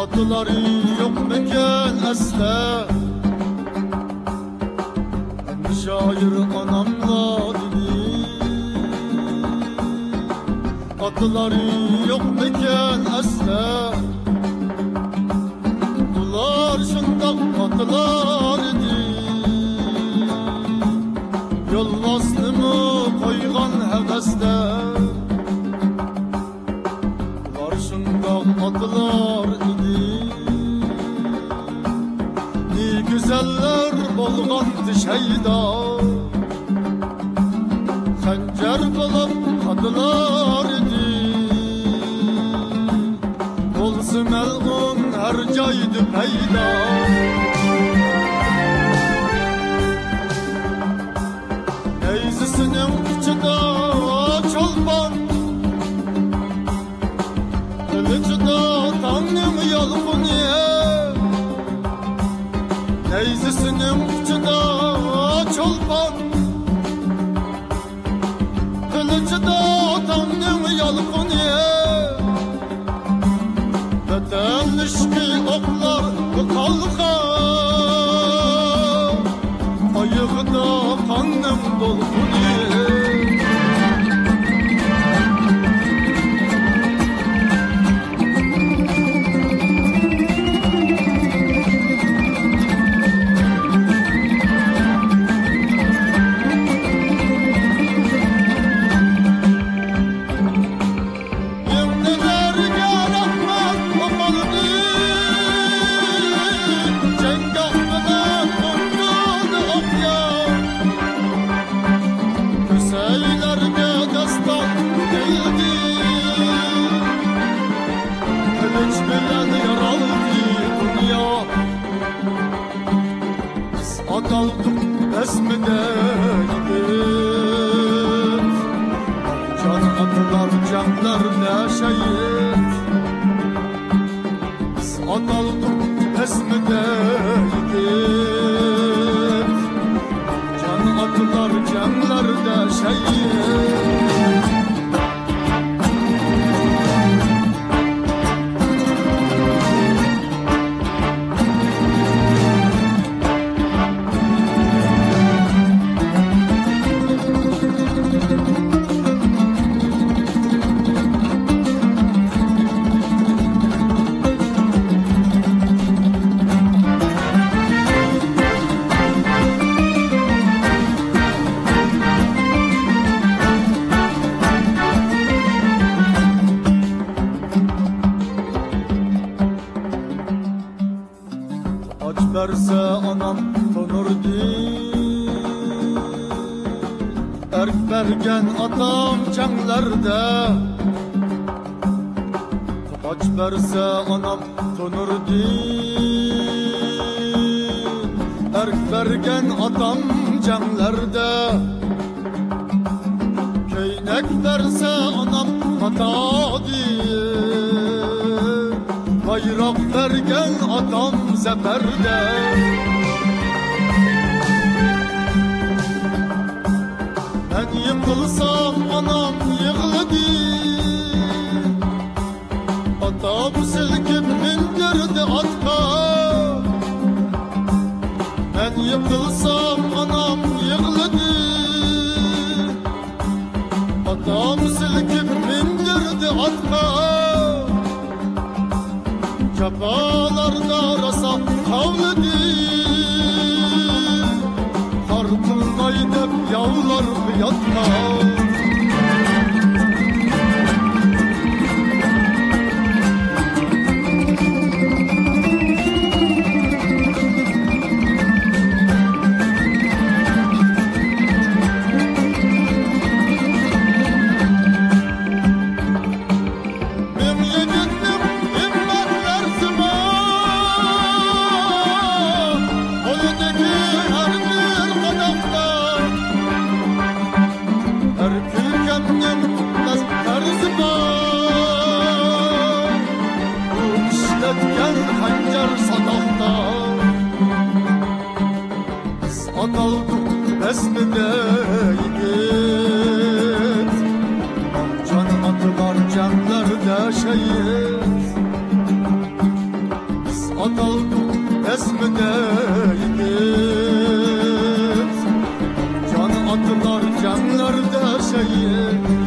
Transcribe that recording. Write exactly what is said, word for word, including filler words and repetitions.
ئاتىلار يوقمىكەن ئەسلى؟ شائىر ئاناملا دېدى. ئاتىلار يوقمىكەن ئەسلى؟ بۇلار شۇنداق ئاتىلار ئىدى، يولۋاسنىمۇ قويغان ھەۋەسلەر. بۇلار شۇنداق ئاتىلار ئىدى، نى گۈزەللەر بولغانتى شەيدا. خەنجەر بولۇپ قاتىلار ئىدى، بولسا مەلئۇن ھەر جايدا پەيدا. نەيزىسىنىڭ ئۇچىدا چولپان، قىلىچىدا تاڭنىڭ يالقۇنى. نەيزىسىنىڭ ئۇچىدا چولپان، قىلىچىدا تاڭنىڭ يالقۇنى. ۋەتەن ئىشقى ئوقلار قالغان، ئايىغىدا قاننىڭ دولقۇنى. يىڭنىلەرگە رەھمەت ئوقۇلدى، جەڭگاھ بىلەن ئۇنتۇلدى ئوقيا. كۆسەيلەرگە داستان دېيىلدى، قىلىچ بىلەن يارالدى دۇنيا. بىز ئاتالدۇق بەزمىدە يىگىت، جان ئاتىلار جەڭلەردە شەھىت. بىز ئاتالدۇق بەزمىدە يىگىت، جان ئاتىلار جەڭلەردە شەھىت. ئاچ بەرسە ئانام تونۇردىن، ئەرك بەرگەن ئاتام جەڭلەردە. ئاچ بەرسە ئانام تونۇردىن، ئەرك بەرگەن ئاتام جەڭلەردە. كەينەك بەرسە ئانام ماتادىن، بايراق بەرگەن ئاتام زەپەردە. مەن يىقىلسام ئانام يىغلىدى، ئاتام سىلكىپ مىندۈردى ئاتقا. مەن يىقىلسام ئانام يىغلىدى، ئاتام سىلكىپ مىندۈردى ئاتقا. جاپالاردا راسا قاۋلىدى، خار قىلماي دەپ ياۋلارغا ياتقان. مىڭ يىگىتنىڭ ھىممەت لەرزى بار، قولىدىكى ھەر بىر قاداقتا. ھەر كۈلكەمنىڭ بەس قەرزى بار، ئۇ ئىشلەتكەن خەنجەر ساتاقتا. بىز ئاتالدۇق بەزمىدە يىگىت، جان ئاتىلار جەڭلەردە شەھىت. ئاتالدىم ئەسمىدە يېتىپ، جان ئاتىلار جەڭلەردە شېھىت.